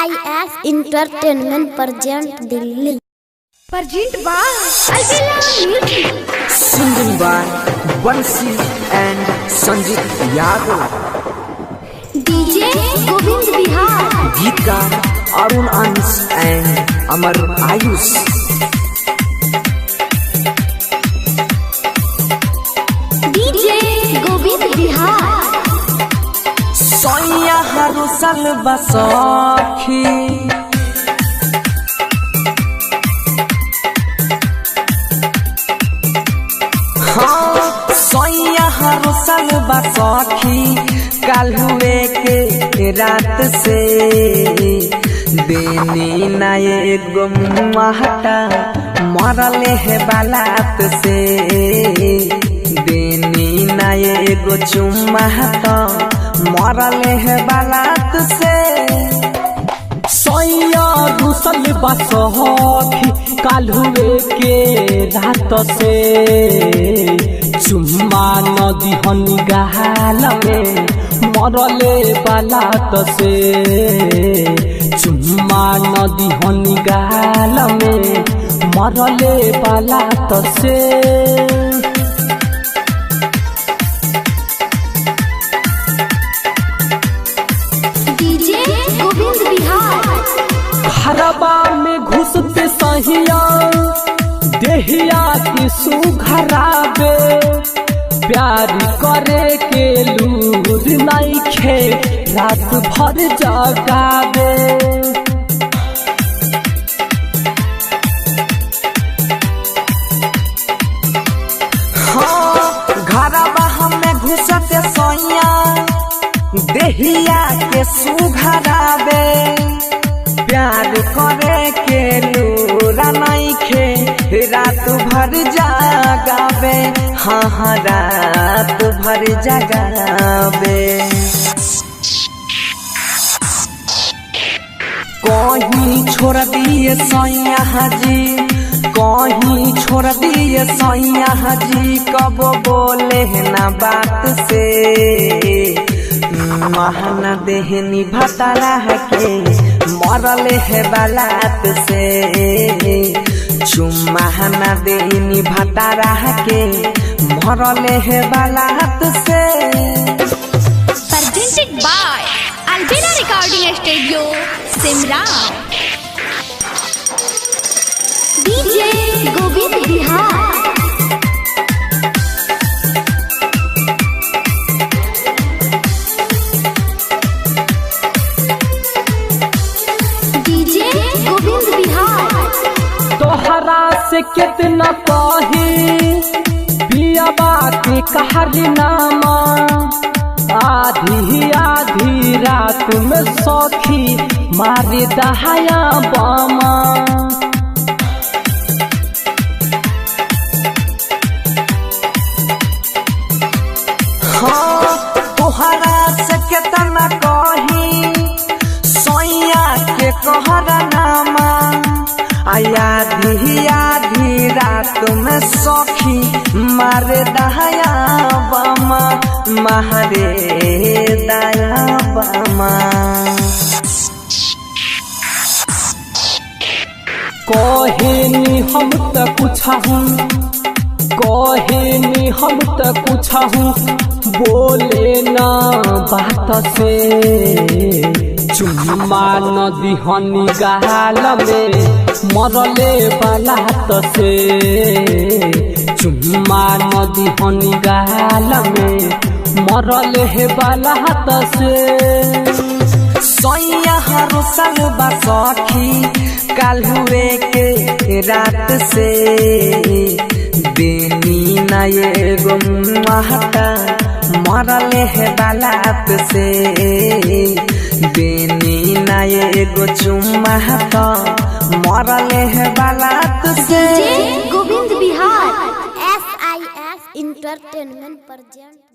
SIS entertainment present Delhi. Present by Albela music. Singing by Bansi and Sanjeet Yadav. DJ Govind Bihar. गीतकार Arun Ansh and Amar Ayush. DJ Govind Bihar. सैया हरुसल बसखी, हाँ सैया हरुसल बसखी काल्हुए के रात से देनी ना एगो महटा मरले है बालात से। देनी ना एगो चुम्मा तो मरले है बालात से। सैया घुसल बसखी काल्हुए के रात से, चुम्मा नदी हनी गाल में मरले बालात से। चुम्मा नदी हनी गाल में मरले बालात से। डीजे गोविंद बिहार। घरबा में घुसते सहिया देहिया के सुघराबे, प्यार करे के लूर नइखे रात भर जगाबे। हाँ घरबा हमें घुसते सैया देहिया के सुघराबे, प्यार करे के लूरा नइखे रात भर जगाबे। हाँ हाँ रात भर जगाबे। कहीं छोड़ दिए सैया जी, कहीं छोड़ दिए सैया जी, कब बोले ना बात से। महाना देहनी भतारा के मरले है बालात से। चुम्मा ना देहनी भतारा के मरले है बालात से। Presented by Albela recording studio Simra. DJ Govind Bihar. DJ Govind Bihar. तोहरा से कितना कही पियाबा के कहरी नामा, आधी आधी रात में सखी मारे दहाया बामा। हाँ तोहरा से केतना कही सैया के कहरा नामा, आधी आधी रात में सखी मारे दहाया बामा, मारे दया बामा। कहेनी हम त कुछहू, कहेनी हम त कुछहू बोले ना बात से। चुम्मा नदी हनी गाल में मरले बालात से। चुम्मा नदी हनी गाल में मरले हे बालात से। सैया हरुसल बसखी काल्हुए के रात से, देनी ना एगो महता मरले है बालात से। देनी ना एगो चुम्मा तो मरले है बालात से। DJ Govind Bihar. SIS entertainment present.